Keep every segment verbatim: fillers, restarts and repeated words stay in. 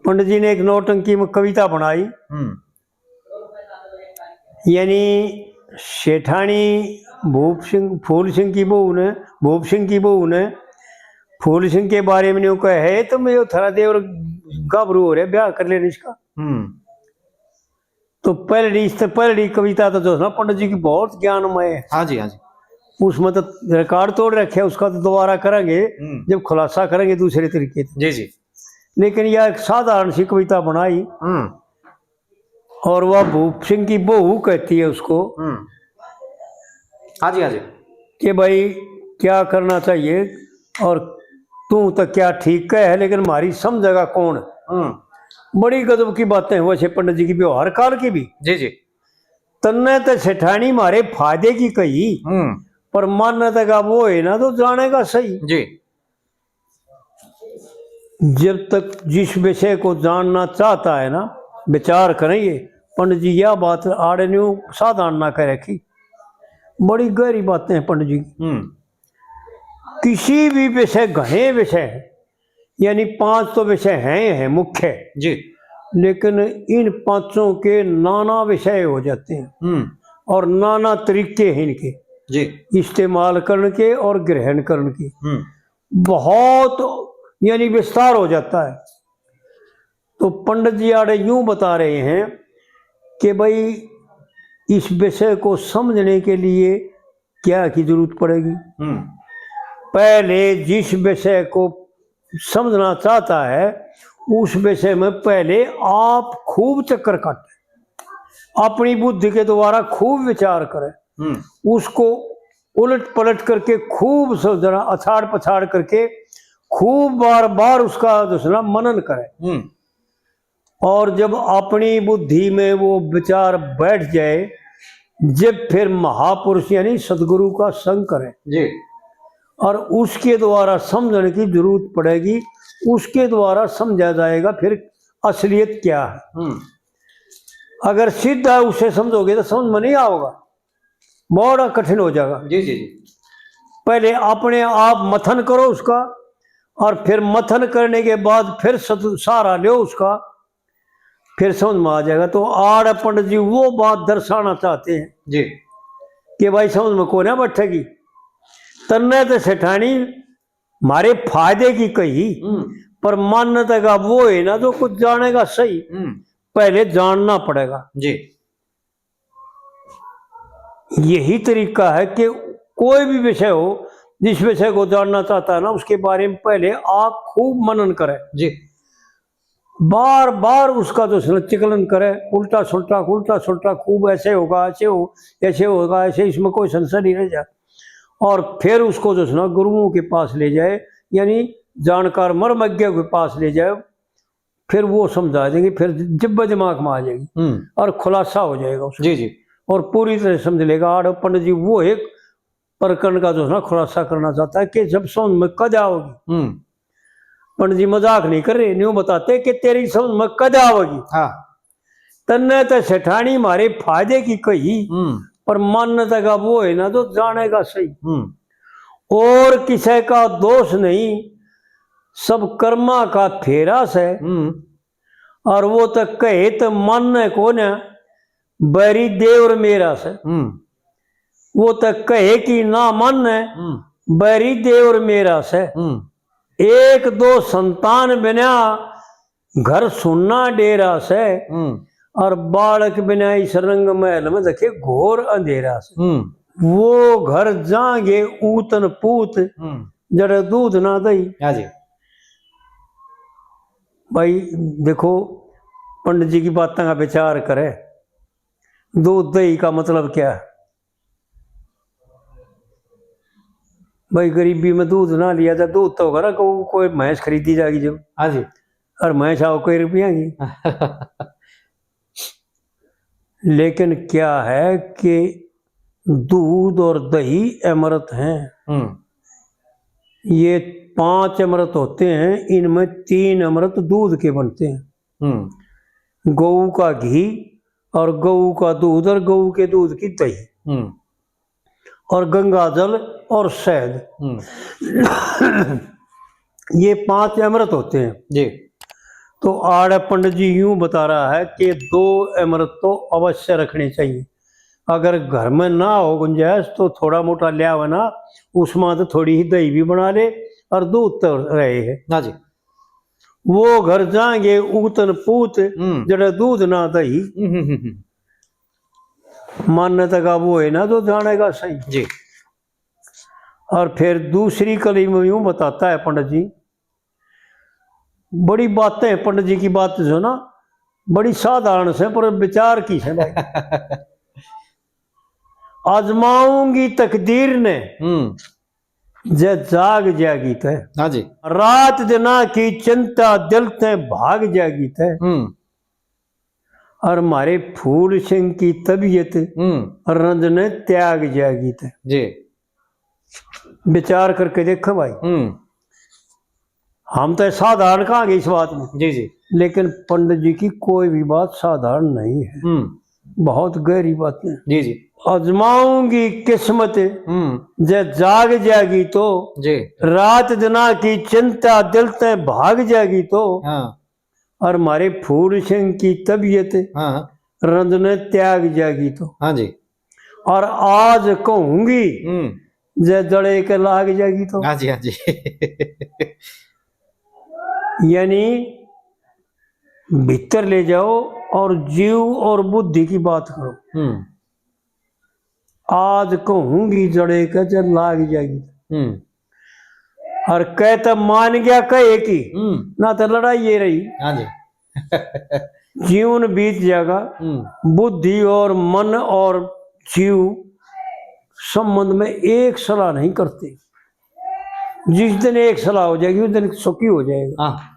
पंडित जी ने एक नौटंकी में कविता बनाई। हम्म। यानी सेठानी भूप सिंह, फूल सिंह की बहू ने, भूप सिंह की बहू ने फूल सिंह के बारे में न्यू कहे है, तो मैं यो थारा देवर गाभरू हो रहा, ब्याह कर लेने इसका। हम्म। तो पहली, इससे पहली कविता तो जो है ना पंडित जी की बहुत ज्ञानमय है। हाँ जी, हाँ जी। उसमें तो रिकॉर्ड तोड़ रखे, उसका तो दोबारा करेंगे हम्म। जब खुलासा करेंगे दूसरे तरीके से। जी, जी। लेकिन यह एक साधारण सी कविता बनाई। हम्म। और वह भूप सिंह की बहू कहती है उसको हम्म। हाँ जी, हाँ जी। कि भाई क्या करना चाहिए और तू तो क्या ठीक कहे है, लेकिन हमारी समझेगा कौन? हम्म। बड़ी गजब की बातें हैं वैसे पंडित जी की व्यवहार काल की भी। जी, जी। तन्ने तो सेठानी मारे फायदे की कही, हम्म। पर मानने तक अब वो है ना तो जानेगा सही। जी। जब तक जिस विषय को जानना चाहता है ना, विचार करें ये, पंडित जी यह बात आड़े न्यू साधारण ना कह रखी, बड़ी गहरी बातें हैं पंडित जी की। हम्म। किसी भी विषय, घने विषय हैं, यानी पांच तो विषय हैं, हैं मुख्य, जी। लेकिन इन पांचों के नाना विषय हो जाते हैं हम्म। और नाना तरीके हैं इनके जी। इस्तेमाल करने के और ग्रहण करने के। हम्म। बहुत यानी विस्तार हो जाता है। तो पंडित जी आड़े यूं बता रहे हैं कि भाई इस विषय को समझने के लिए क्या की जरूरत पड़ेगी। हम्म। पहले जिस विषय को समझना चाहता है उस विषय में पहले आप खूब चक्कर काटें, अपनी बुद्धि के द्वारा खूब विचार करें, हम्म। उसको उलट पलट करके खूब स-, जरा अछाड़ पछाड़ करके खूब बार बार उसका जो है ना मनन करें। हम्म। और जब अपनी बुद्धि में वो विचार बैठ जाए, जब फिर महापुरुष यानी सदगुरु का संग करें जी। और उसके द्वारा समझने की जरूरत पड़ेगी, उसके द्वारा समझा जाएगा फिर असलियत क्या है। हम्म। अगर सीधा उसे समझोगे तो समझ में नहीं आओगा, बड़ा कठिन हो जाएगा। जी, जी, जी। पहले अपने आप मथन करो उसका, और फिर मथन करने के बाद फिर सत-, सहारा लो उसका, फिर समझ में आ जाएगा। तो आड़ पंडित जी वो बात दर्शाना चाहते हैं जी। कि भाई समझ में कोन्या बैठेगी, तन्ने तो सेठानी मारे फायदे की कही, हम्म। पर मान्यता का वो है ना जो कुछ जानेगा सही, हम्म। पहले जानना पड़ेगा जी। यही तरीका है कि कोई भी विषय हो, जिस विषय को जानना चाहता है ना, उसके बारे में पहले आप खूब मनन करें जी। बार बार उसका जो है ना चिकलन करें, उल्टा सुल्टा, उल्टा सुल्टा, खूब ऐसे होगा, ऐसे हो, ऐसे होगा, ऐसे, इसमें कोई संशय नहीं रह जाए। और फिर उसको जो है ना गुरुओं के पास ले जाए, यानी जानकार मर्मज्ञ के पास ले जाए, फिर वो समझा देंगे, फिर जब दिमाग में आ जाएगी हम्म। और खुलासा हो जाएगा उसका। जी, जी। और पूरी तरह समझ लेगा। आड़ पंडित जी वो एक प्रकरण का जो है ना खुलासा करना चाहता है कि जब समझ में कद आओगी। हम्म। पंडित जी मजाक नहीं कर रहे, न्यू बताते कि तेरी समझ में कद आओगी। हाँ। तन्ने तो सेठानी मारे फायदे की कही, हम्म। पर मान्यता का वो है ना जो जानेगा सही। हम्म। और किसी का दोष नहीं, सब कर्मा का फेरा से। हम्म। और वो तो कहे तो माने कोन्या, बैरी देवर मेरा से। हम्म। वो तो कहे कि ना माने, हम्म। बैरी देवर मेरा से। हम्म। एक दो संतान बिना घर सुन्ना डेरा से, हम्म। और बालक बिना इस रंग महल में देखे घोर अंधेरा से। हम्म। वो घर जांगे ऊतन पूत, हम्म। जड़े दूध ना दही। हाँ जी। भाई देखो, पंडित जी की बातों का विचार करे, दूध दही का मतलब क्या है? भाई गरीबी में दूध ना लिया तो दूध तो होगा ना, को-, कोई भैंस खरीदी जाएगी जब। हाँ जी। और भैंस आओ कई रुपया की। लेकिन क्या है कि दूध और दही अमृत हैं। हम्म। ये पांच अमृत होते हैं, इनमें तीन अमृत दूध के बनते हैं। हम्म। गऊ का घी और गऊ का दूध और गऊ के दूध की दही हम्म। और गंगा जल और शहद। हम्म। ये पांच अमृत होते हैं। जी। तो आड़े पंडित जी यूं बता रहा है कि दो इमरत तो अवश्य रखनी चाहिए। अगर घर में ना हो गुंजाइश तो थोड़ा मोटा लिया हुआ ना, उसमें तो थोड़ी ही दही भी बना ले और दूध तो रहे है। हाँ जी। वो घर जाएंगे उगतन पूत, हम्म। जड़े दूध ना दही। हम्म, हम्म, हम्म, हम्म। मानने तक अब वो है ना जो जानेगा सही। जी। और फिर दूसरी कली में यूं बताता है पंडित जी, बड़ी बातें हैं पंडित जी की, बात जो ना बड़ी साधारण से पर विचार की है भाई। आजमाऊंगी तकदीर ने, हम्म। जै जाग जागी तै। हाँ जी। रात दिना की चिंता दिल तै भाग जागी तै। हम्म। और म्हारे फूल सिंह की तबीयत हम्म। रंज ने त्याग जागी तै। जी। विचार करके देखो भाई। हम्म। हम तो साधारण कहांगे इस बात में। जी, जी। लेकिन पंडित जी की कोई भी बात साधारण नहीं है। हम्म। बहुत गहरी बात है। जी, जी। आजमाऊंगी किस्मत हम्म। जै जाग जागी तो। जी। रात दिना की चिंता दिल तै भाग जागी तो। हाँ। और म्हारे फूल सिंह की तबीयत हाँ। रंज ने त्याग जागी तो। हाँ जी। और आज कहूंगी हम्म। जै जड़े के लाग जागी तो। हाँ जी, हाँ जी। यानी भीतर ले जाओ और जीव और बुद्धि की बात करो। हम्म। आज कहूंगी जड़े के जै लाग जागी। हम्म। और कह तो मान गया कहे की, हम्म। ना तो लड़ाई ये रही। हाँ जी। जीवन बीत जाएगा। हम्म। बुद्धि और मन और जीव संबंध में एक सलाह नहीं करते। जिस दिन एक सलाह हो जाएगी उस दिन सुखी हो जाएगा। हाँ।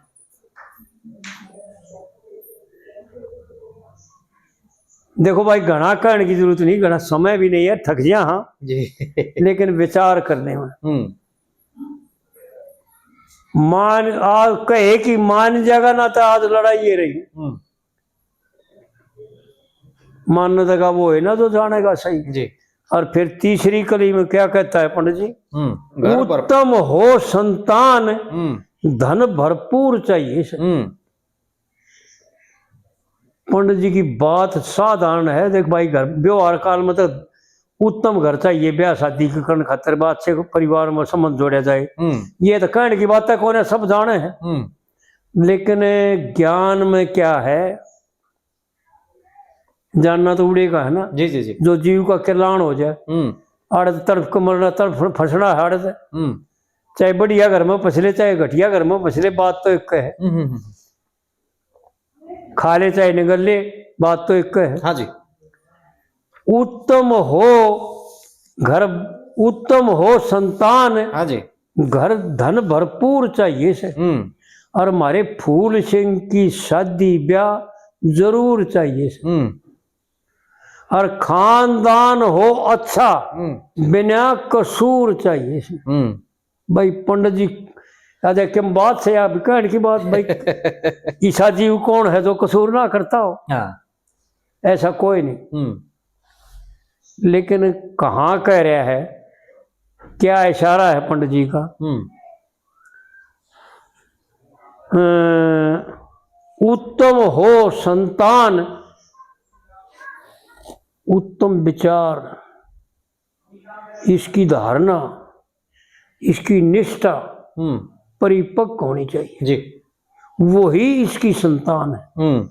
देखो भाई, घना कहने की जरूरत नहीं, घना समय भी नहीं है, थक गया हाँ। जी। लेकिन विचार करने में हम्म। मान आज कहे कि मान जाएगा ना तो आज लड़ाई ये रही। हम्म। मानने तक वो है ना जो जानेगा सही। जी। और फिर तीसरी कली में क्या कहता है पंडित जी? हम्म, घर पर उत्तम हो संतान, हम्म। धन भरपूर चाहिए इसे। हम्म। पंडित जी की बात साधारण है। देख भाई, घर व्यवहार काल में तो उत्तम घर चाहिए, ब्याह शादी के करण खातर, बा-, अच्छे परिवार में संबंध जोड़ा जाए। हम्म। ये तो कहने की बात है, कौन है, सब जाने हैं। हम्म। लेकिन ज्ञान में क्या है, जानना तो उड़े का है ना। जी, जी, जी। जो जीव का कल्याण हो जाए। हम्म। आड़त तड़फ के मरना, तड़फ फंसना है आड़त। हम्म। चाहे बढ़िया घर में फंसले, चाहे घटिया घर में फंसले, बात तो एक है। हम्म, हम्म, हम्म। खा ले चाहे निगल ले, बात तो एक है। हाँ जी। उत्तम हो घर, उत्तम हो संतान, हाँ जी। घर धन भरपूर चाहिए से। हम्म। और म्हारे फूल सिंह की शादी ब्याह जरूर चाहिए से। हम्म। और खानदान हो अच्छा, हम्म। बिना कसूर चाहिए से। हम्म। भाई पंडित जी, या देख के बात से, आप कहने की बात भाई, ईसा जीव कौन है जो कसूर ना करता हो? हाँ। ऐसा कोई नहीं। हम्म। लेकिन कहाँ कह रहा है, क्या इशारा है पंडित जी का? हम्म। अ, उत्तम हो संतान, उत्तम विचार, इसकी धारणा, इसकी निष्ठा हम्म। परिपक्व होनी चाहिए। जी। वही इसकी संतान है। हम्म।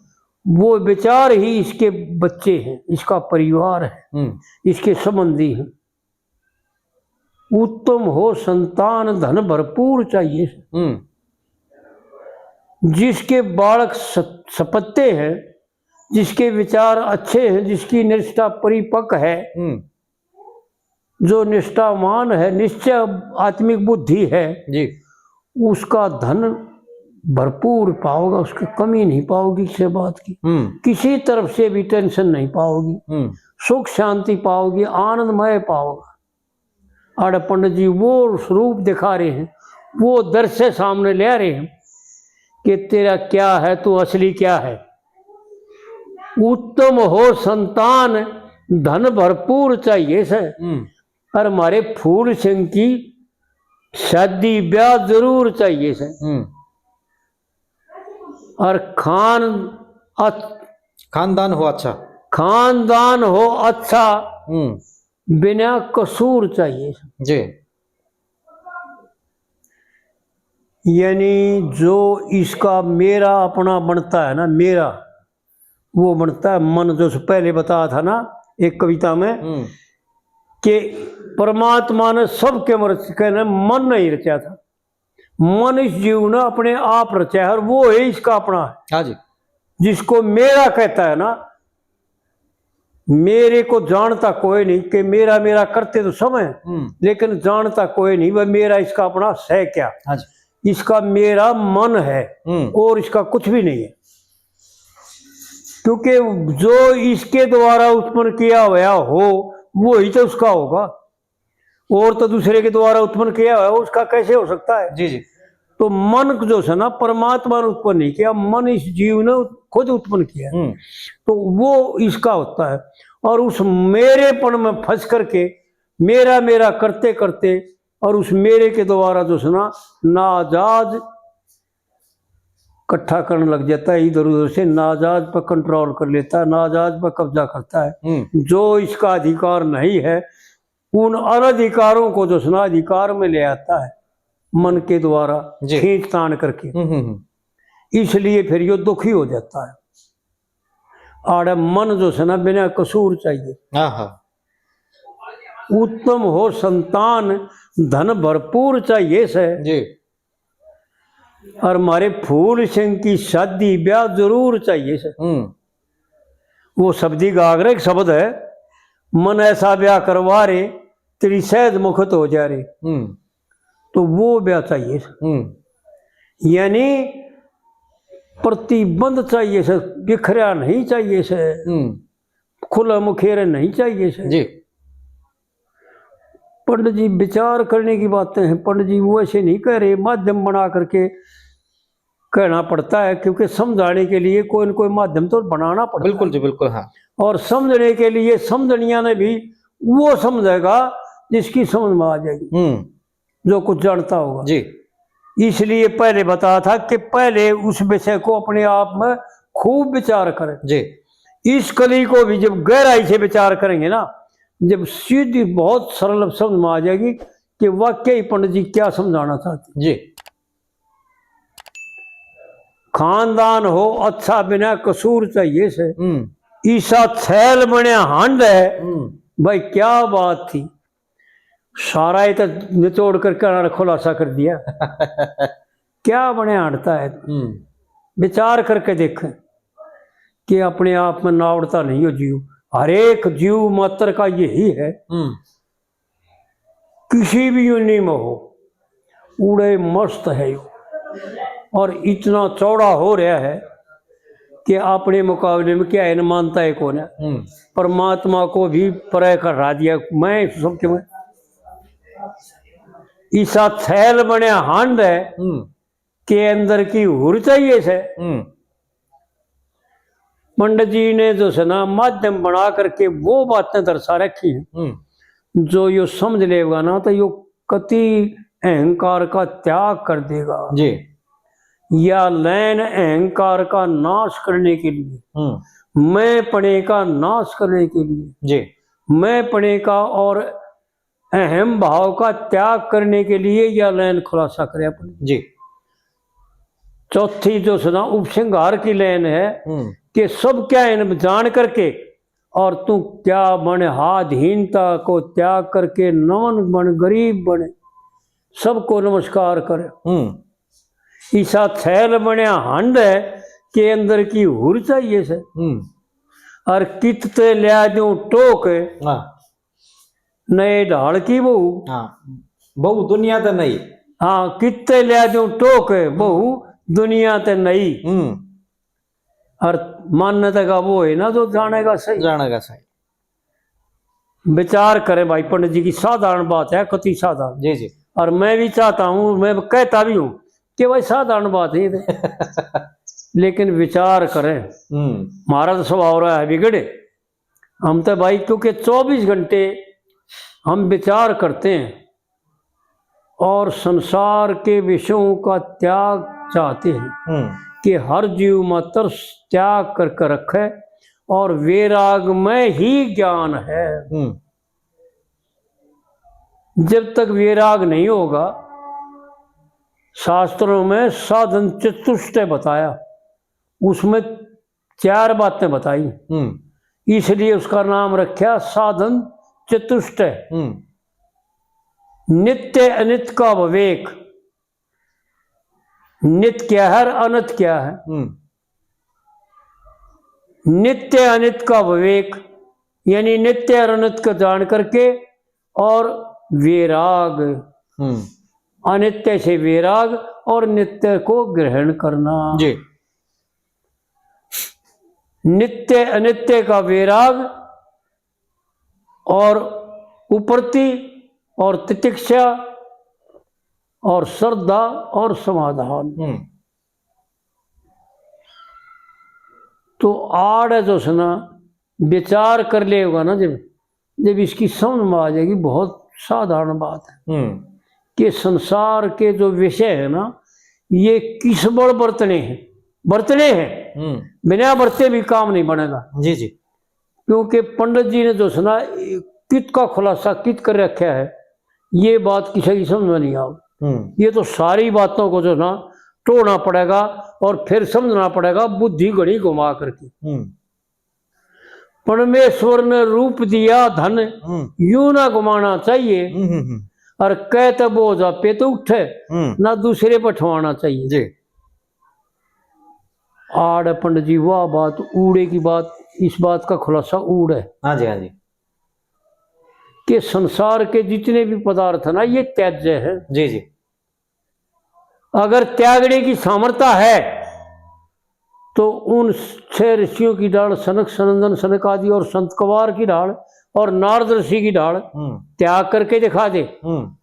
वो विचार ही इसके बच्चे हैं, इसका परिवार है, हम्म। इसके संबंधी हैं। उत्तम हो संतान, धन भरपूर चाहिए। हम्म। जिसके बालक स-, सपत्ते हैं, जिसके विचार अच्छे हैं, जिसकी निष्ठा परिपक्व है, हम्म। जो निष्ठावान है, निश्चय आत्मिक बुद्धि है, जी। उसका धन भरपूर पाओगा, उसकी कमी नहीं पाओगी किसी बात की। हम्म। किसी तरफ से भी tension नहीं पाओगी। हम्म। सुख शांति पाओगी, आनंदमय पाओगा। आड़े पंडित जी वो स्वरूप दिखा रहे हैं, वो दृश्य सामने ले रहे हैं कि तेरा क्या है, तू असली क्या है। उत्तम हो संतान, धन भरपूर चाहिए से। हम्म। और म्हारे फूल सिंह की शादी ब्याह जरूर चाहिए से। हम्म। और खान अच-, खानदान हो अच्छा। खानदान हो अच्छा, हम्म। बिना कसूर चाहिए। जी। यानी जो इसका मेरा अपना बनता है ना, मेरा, वो बनता है मन, जो पहले बताया था ना एक कविता में, हम्म। कि परमात्मा ने सबके मर-, कहने मन नहीं रचा था, मन इस जीव ने अपने आप रचा है और वो है इसका अपना है। हाँ जी। जिसको मेरा कहता है ना, मेरे को जानता कोई नहीं, कि मेरा, मेरा करते तो सब हैं, हम्म। लेकिन जानता कोई नहीं, वह मेरा इसका अपना है क्या? हाँ जी। इसका मेरा मन है हम्म। और इसका कुछ भी नहीं है, क्योंकि जो इसके द्वारा उत्पन्न किया हुआ हो, वो ही तो उसका होगा। और तो दूसरे के द्वारा उत्पन्न किया हुआ है, उसका कैसे हो सकता है? जी, जी। तो मन जो है ना, परमात्मा ने उत्पन्न नहीं किया, मन इस जीव ने खुद उत्पन्न किया। हम्म। तो वो इसका होता है। और उस मेरेपन में फंस करके, मेरा, मेरा करते करते, और उस मेरे के द्वारा जो है ना, नाजायज इकट्ठा करने लग जाता है, इधर उधर से नाजायज पर कंट्रोल कर लेता है, नाजायज पर कब्जा करता है। हम्म। जो इसका अधिकार नहीं है, उन अनधिकारों को जो है ना, अधिकार में ले आता है मन के द्वारा जी। खींच तान करके। हम्म, हम्म, हम्म। इसलिए फिर यो दुखी हो जाता है। आड़े मन जो है ना, बिना कसूर चाहिए। हाँ, हाँ। उत्तम हो संतान, धन भरपूर चाहिए से। जी। और मारे फूल सिंह की शादी ब्याह जरूर चाहिए से। हम्म। वो शब्दी गागरे एक शब्द है, मन ऐसा ब्याह करवा रे, तेरी सहज मुखत हो जा रे। हम्म। तो वो ब्याह चाहिए से। हम्म। यानी प्रतिबंध चाहिए से, बिखरा नहीं चाहिए से, हम्म। खुला मुखेर नहीं चाहिए से। जी। पंडित जी विचार करने की बातें हैं, पंडित जी वो ऐसे नहीं कह रहे, माध्यम बना करके कहना पड़ता है, क्योंकि समझाने के लिए कोई न कोई माध्यम तो बनाना पड़ता है। बिल्कुल जी, बिल्कुल, हाँ। और समझने के लिए समझनिया ने भी वो समझेगा जिसकी समझ में आ जाएगी, हम्म। जो कुछ जानता होगा। जी। इसलिए पहले बताया था कि पहले उस विषय को अपने आप में खूब विचार करें। जी। इस कली को भी जब गहराई से विचार करेंगे ना, जब सीधी बहुत सरल समझ में आ जाएगी कि वाकई पंडित जी क्या समझाना चाहते हैं। जी। खानदान हो अच्छा, बिना कसूर चाहिए से। हम्म। ईसा छैल बने हांड है। हम्म। भाई, क्या बात थी, सारा ही तो निचोड़ करके उन्होंने खुलासा कर दिया। क्या बने हांडता है? हम्म। विचार करके देखें कि अपने आप में नावड़ता नहीं हो जीव, हर एक जीव मात्र का यही है। हम्म। किसी भी योनि में हो, उड़े मस्त है यो। और इतना चौड़ा हो रहा है कि अपने मुकाबले में क्या है, न मानता है कौन है। हम्म। परमात्मा को भी परे कर रहा दिया। मैं सबके में ईसा छैल बने हांड है हम्म। के अंदर की हुर चाहिए से। हम्म। पंडित जी ने जो है ना माध्यम बना करके वो बातें दर्शा रखी हैं। हम्म। जो यो समझ लेगा ना तो यो कति अहंकार का त्याग कर देगा। जी। या लाइन अहंकार का नाश करने के लिए, हम्म। मैंपने का नाश करने के लिए, जी। मैंपने का और अहम भाव का त्याग करने के लिए या लाइन खुलासा करे अपन। जी। चौथी जो है ना उपसंहार की लाइन है हम्म। कि सब क्या है जान करके और तू क्या बन, हादहीनता को त्याग करके नमन बन, गरीब बन, सबको नमस्कार कर। हम्म। ईसा छैल बने हांड है के अंदर की हुर चाहिए से। हम्म। और कित ते ल्या दूं टोक, हाँ। नए ढाल की बहू। हाँ, बहू दुनिया ते नई। हाँ, कित ते ल्या दूं टोक, बहू दुनिया ते नई। हम्म। और मानने तक वो है ना जो जानेगा सही। जानेगा सही। विचार करें भाई, पंडित जी की साधारण बात है, कति साधारण। जी, जी। और मैं भी चाहता हूँ, मैं कहता भी हूँ कि भाई साधारण बात है ये तो। लेकिन विचार करें। हम्म। हमारा तो स्वभाव रहा है बिगड़े। हम तो भाई क्योंकि चौबीस घंटे हम विचार करते हैं और संसार के विषयों का त्याग चाहते हैं। हम्म। कि हर जीव मात्र त्याग करके रखे और वैराग में ही ज्ञान है। हम्म। जब तक वैराग नहीं होगा, शास्त्रों में साधन चतुष्टय बताया, उसमें चार बातें बताई, हम्म। इसलिए उसका नाम रखा साधन चतुष्टय। हम्म। नित्य अनित का विवेक, नित क्या है और अनित क्या है। हम्म। नित्य अनित का विवेक, यानी नित्य और अनित को जान करके, और वैराग, हम्म। अनित्य से वैराग और नित्य को ग्रहण करना। जी। नित्य अनित्य का वैराग और उपरति और तितिक्षा और श्रद्धा और समाधान। हम्म। तो आड़ जो है ना, विचार कर लेगा ना, जब, जब इसकी समझ में आ जाएगी, बहुत साधारण बात है। हम्म। कि संसार के जो विषय है ना, ये किस बल बरतने हैं, बरतने हैं। हम्म। बिना बरते भी काम नहीं बनेगा। जी, जी। क्योंकि पंडित जी ने जो है ना, कित का खुलासा कित कर रखा है, ये बात किसी की समझ में नहीं आओ। हम्म। ये तो सारी बातों को जो है ना, तोड़ना पड़ेगा और फिर समझना पड़ेगा, बुद्धि घड़ी घुमा करके। हम्म। परमेश्वर ने रूप दिया धन, हम्म। यूं ना घुमाना चाहिए। हम्म, हम्म, हम्म। और कहते बोझ आपे तो उठे, हम्म। ना दूसरे पर ठवाना चाहिए। जी। आड़ पंडित जी, वाह बात, ऊड़े की बात, इस बात का खुलासा ऊड़ है। हाँ जी, हाँ जी। कि संसार के जितने भी पदार्थ है ना, ये त्याज्य हैं। जी, जी। अगर त्यागने की सामर्थ्य है, तो उन छह ऋषियों की ढाल, सनक, सनंदन, सनक आदि और संत कवार की ढाल और नारद ऋषि की ढाल हम्म। त्याग करके दिखा दे। हम्म।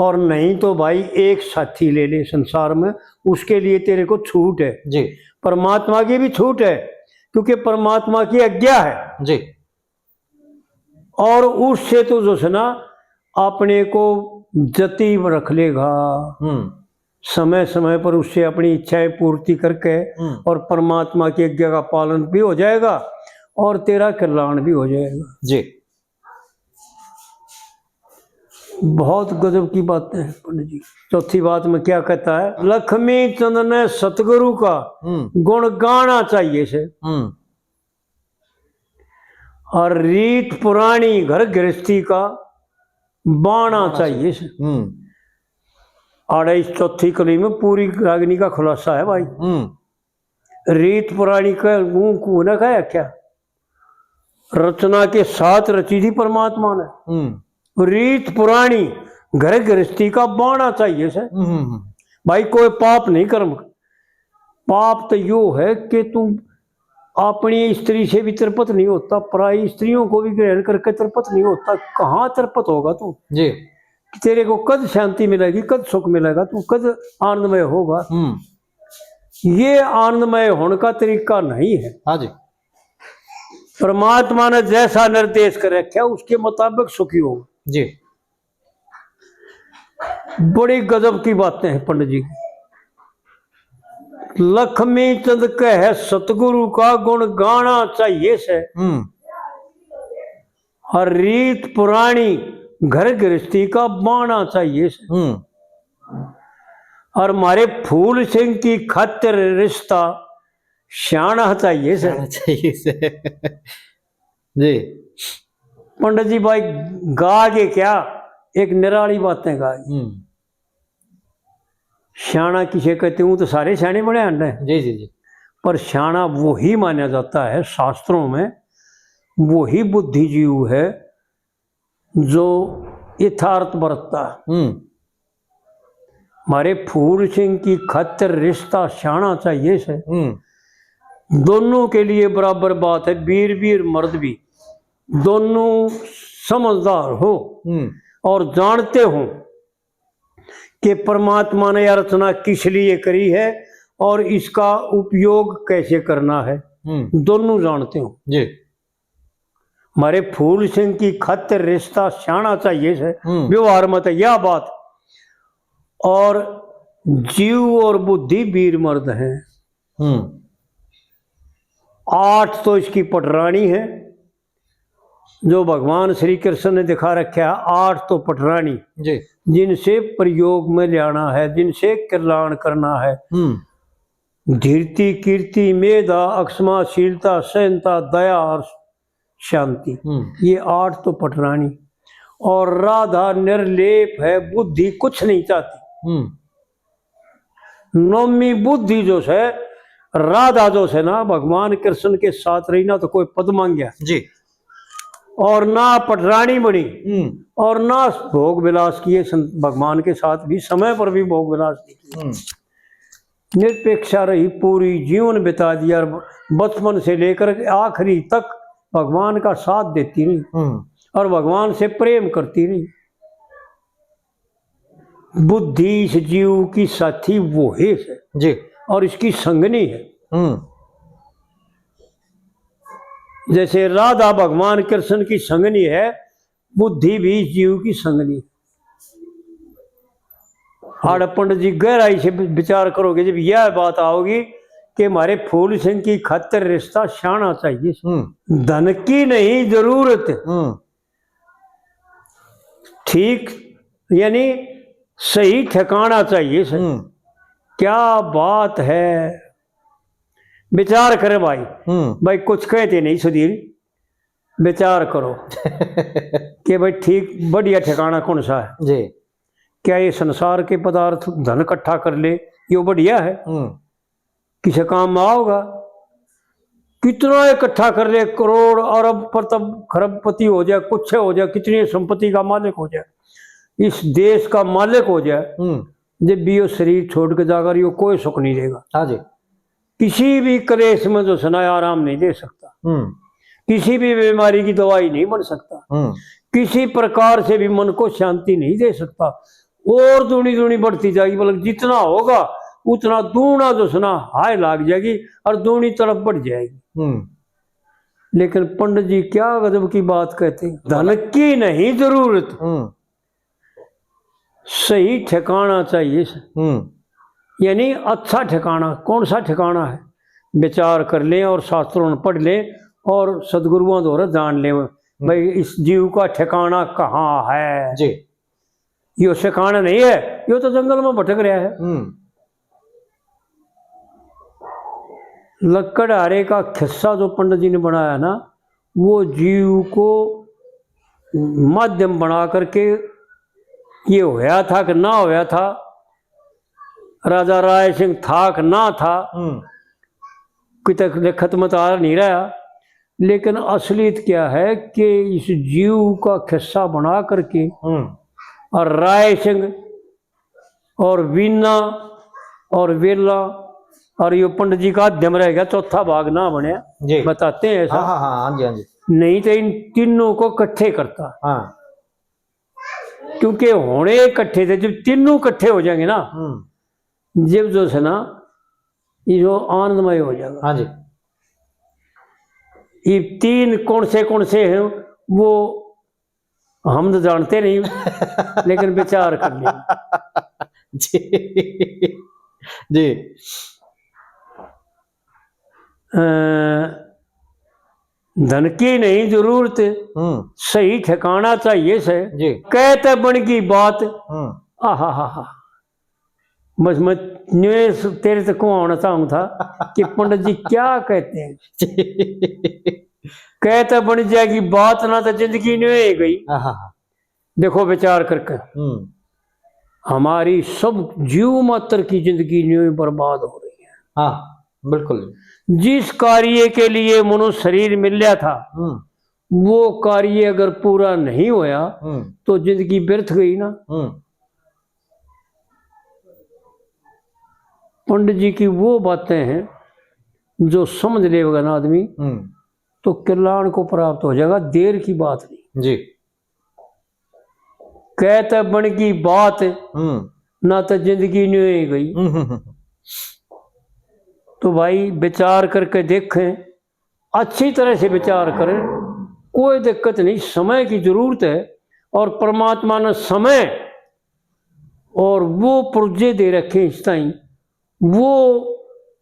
और नहीं तो भाई, एक साथी ले ले संसार में, उसके लिए तेरे को छूट है। जी। परमात्मा की भी छूट है, क्योंकि परमात्मा की आज्ञा है। जी। और उससे तो जो है ना, अपने को जति रख लेगा, हम्म। समय समय पर उससे अपनी इच्छाएं पूर्ति करके हम्म। और परमात्मा की आज्ञा का पालन भी हो जाएगा और तेरा कल्याण भी हो जाएगा। जी। बहुत गजब की बातें हैं पंडित जी। चौथी बात में क्या कहता है, लक्ष्मी चंद ने सतगुरु का हम्म। गुण गाना चाहिए से। हम्म। और रीत पुरानी घर गृहस्थी का बाना चाहिए से। हम्म। आड़े इस चौथी कली में पूरी रागनी का खुलासा है भाई। हम्म। रीत पुरानी का मुंह को ना कहा क्या? रचना के साथ रची थी परमात्मा ने। हम्म। रीत पुरानी घर गृहस्थी का बाना चाहिए से। हम्म, हम्म, हम्म। भाई, कोई पाप नहीं कर्म। पाप तो यो है कि तू अपनी स्त्री से भी तृप्त नहीं होता, पराई स्त्रियों को भी ग्रहण करके तृप्त नहीं होता। कहाँ तृप्त होगा तू? जी। तेरे को कद शांति मिलेगी, कद सुख मिलेगा, तू कद आनंदमय होगा? हम्म। ये आनंदमय होने का तरीका नहीं है। हाँ जी। परमात्मा ने जैसा निर्देश कर रखा, उसके मुताबिक सुखी हो। जी। बड़ी गजब की बातें हैं पंडित जी की। लक्ष्मी चंद कहे सतगुरु का गुण गाना चाहिए से। हम्म। और रीत पुरानी घर गृहस्थी का बाना चाहिए से। हम्म। और मारे फूल सिंह की खातिर रिश्ता स्याणा चाहिए से। स्याणा चाहिए से। जी। पंडित जी भाई गा के क्या एक निराली बातें गाई। हम्म। स्याणा किसे कहते हूँ तो सारे स्याणे बने हैं। जी, जी, जी। पर स्याणा वही माना जाता है शास्त्रों में, वही बुद्धिजीव है जो यथार्थ बरतता। हम्म। मारे फूल सिंह की खातिर रिश्ता स्याणा चाहिए से। हम्म। दोनों के लिए बराबर बात है, वीर भी और मर्द भी, दोनों समझदार हो हम्म। और जानते हो कि परमात्मा ने यह रचना किस लिए करी है और इसका उपयोग कैसे करना है। हम्म। दोनों जानते हो। जी। मारे फूल सिंह की खातिर रिश्ता स्याणा चाहिए से। हम्म। व्यवहार में तो यह बात। और जीव और बुद्धि वीर मर्द हैं। हम्म। आठ तो इसकी पटरानी है, जो भगवान श्री कृष्ण ने दिखा रखा है, आठ तो पटरानी, जी। जिनसे प्रयोग में लाना है, जिनसे कल्याण करना है। हम्म। धीरती, कीर्ति, मेधा, अक्षमा, शीलता, सहनता, दया और शांति। हम्म। ये आठ तो पटरानी। और राधा निर्लेप है, बुद्धि कुछ नहीं चाहती। हम्म। नौमी बुद्धि जो है, राधा जो है ना, भगवान कृष्ण के साथ रही ना तो कोई पद मांग्या, जी। और ना पटरानी बनी, हम्म। और ना भोग विलास किए संत भगवान के साथ भी, समय पर भी भोग विलास नहीं किया। हम्म। निरपेक्षा रही, पूरी जीवन बिता दिया, और बचपन से लेकर आखिरी तक भगवान का साथ देती रही, हम्म। और भगवान से प्रेम करती रही। बुद्धि इस जीव की साथी वो है, जी। और इसकी संगनी है। हम्म। जैसे राधा भगवान कृष्ण की संगनी है, बुद्धि भी इस जीव की संगनी। आड़े पंडित जी गहराई से वि-, विचार करोगे, जब यह बात आओगी कि हमारे फूल सिंह की खातिर रिश्ता स्याणा चाहिए। हम्म। धन की नहीं जरूरत। हम्म। ठीक, यानी सही ठिकाना चाहिए सर। हम्म। क्या बात है। विचार करे भाई। हम्म। भाई कुछ कहते नहीं सुधीर, विचार करो कि भाई ठीक बढ़िया ठिकाना कौन सा है। जी। क्या ये संसार के पदार्थ धन इकट्ठा कर ले, यो बढ़िया है? हम्म। किसी काम में आओगा? कितना इकट्ठा कर ले, करोड़, अरब, प्रतब, खरबपति हो जाए, कुछ हो जाए, कितनी संपत्ति का मालिक हो जाए, इस देश का मालिक हो जाए, हम्म। जब भी यो शरीर छोड़ के जाकर यो कोई सुख नहीं देगा। हाँ जी। किसी भी क्लेश में जो है ना आराम नहीं दे सकता, हम्म। किसी भी बीमारी की दवाई नहीं बन सकता, हम्म। किसी प्रकार से भी मन को शांति नहीं दे सकता। और दूनी दूनी बढ़ती जाएगी, मतलब जितना होगा उतना दूना जो है ना हाय लाग जाएगी और दूनी तड़प बढ़ जाएगी। हम्म। लेकिन पंडित जी क्या गजब की बात कहते हैं, धन की नहीं जरूरत, हम्म। सही ठिकाना चाहिए। हम्म। यानी अच्छा ठिकाना, कौन सा ठिकाना है, विचार कर लें और शास्त्रों में पढ़ लें और सदगुरुओं द्वारा जान लें, हम्म। भाई इस जीव का ठिकाना कहाँ है। जी। यो ठिकाना नहीं है, यो तो जंगल में भटक रहा है। हम्म। लकड़हारे का खिस्सा जो पंडित जी ने बनाया ना, वो जीव को माध्यम बना करके ये होया था कि ना होया था, राजा राय सिंह था कि ना था, हम्म। कितने खत्म तो आ नहीं रहा, लेकिन असलियत क्या है कि इस जीव का खिस्सा बना करके हम्म। और राय सिंह और वीना और वेला और यो पंडित जी का आध्यम रह गया, चौथा भाग ना बनया। जी। बताते हैं ऐसा। हाँ, हाँ, हाँ, हाँ जी, हाँ जी। नहीं तो इन तीनों को इकट्ठे करता। हाँ। क्योंकि होने इकट्ठे थे, जब तीनों इकट्ठे हो जाएंगे ना, हम्म। जब जो है ना, ये जो आनंदमय हो जाएगा। हाँ जी। ये तीन कौन से, कौन से हैं, वो हम तो जानते नहीं, लेकिन विचार कर लें। जी, जी। अ, धन की नहीं जरूरत, हम्म। सही ठिकाना चाहिए से। जी। कहते बन की बात, हम्म। आहा हा हा। बस मैं न्यू तेरे तक को आना चाहूँ था कि पंडित जी क्या कहते हैं। कहता बन जाएगी बात ना तो जिंदगी न्यू ही गई। आहा। देखो विचार करके, हम्म। हमारी सब जीव मात्र की जिंदगी न्यू ही बर्बाद हो रही है। हाँ, बिल्कुल। जिस कार्य के लिए मनुष्य शरीर मिल लिया था, हम्म। वो कार्य अगर पूरा नहीं होया, हम्म। तो जिंदगी व्यर्थ गई ना। हम्म। पंडित जी की वो बातें हैं जो समझ लेगा ना आदमी, हम्म। तो कल्याण को प्राप्त हो जाएगा, देर की बात नहीं। जी। कहते बन की बात, हम्म। ना तो जिंदगी न्यू ही गई। हम्म, हम्म, हम्म। तो भाई विचार करके देखें, अच्छी तरह से विचार करें, कोई दिक्कत नहीं, समय की जरूरत है। और परमात्मा ने समय और वो पुर्जे दे रखे इस ताई, वो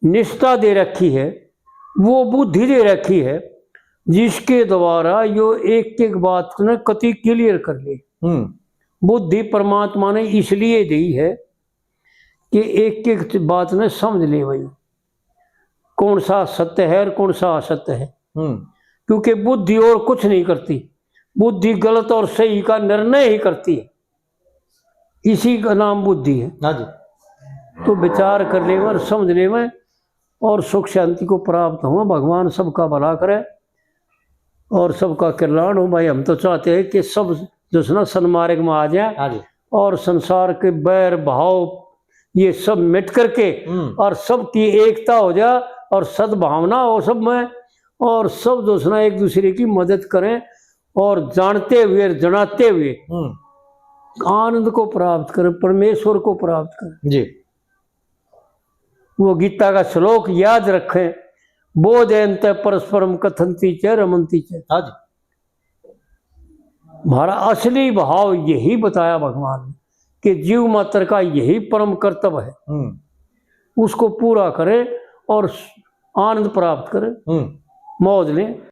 निष्ठा दे रखी है, वो बुद्धि दे रखी है, जिसके द्वारा यो एक एक बात ने कति क्लियर कर ले। हम्म। बुद्धि परमात्मा ने इसलिए दी है कि एक एक बात ने समझ ले भाई, कौन सा सत्य है और कौन सा असत्य है। हम्म। क्योंकि बुद्धि और कुछ नहीं करती, बुद्धि गलत और सही का निर्णय ही करती है। इसी का नाम बुद्धि है। हाँ जी। तो विचार कर लेवे और समझ लेवे और सुख शांति को प्राप्त हो। भगवान सबका भला करे और सबका कल्याण हो। भाई, हम तो चाहते हैं कि सब जो है ना सन्मार्ग में आ जाए। हाँ जी। और संसार के बैर भाव ये सब मिट करके हम्म। और सबकी एकता हो जाए और सद्भावना हो सब में, और सब जो है ना एक दूसरे की मदद करें और जानते हुए, जनाते हुए हम्म। आनंद को प्राप्त करें, परमेश्वर को प्राप्त करें। जी। वो गीता का श्लोक याद रखें, बोधयन्ते परस्परम कथन्ति च रमन्ति च। हाँ जी। हमारा असली भाव यही बताया भगवान ने कि जीव मात्र का यही परम कर्तव्य है, हम्म। उसको पूरा करें और आनंद प्राप्त करें, हम्म। मौज लें।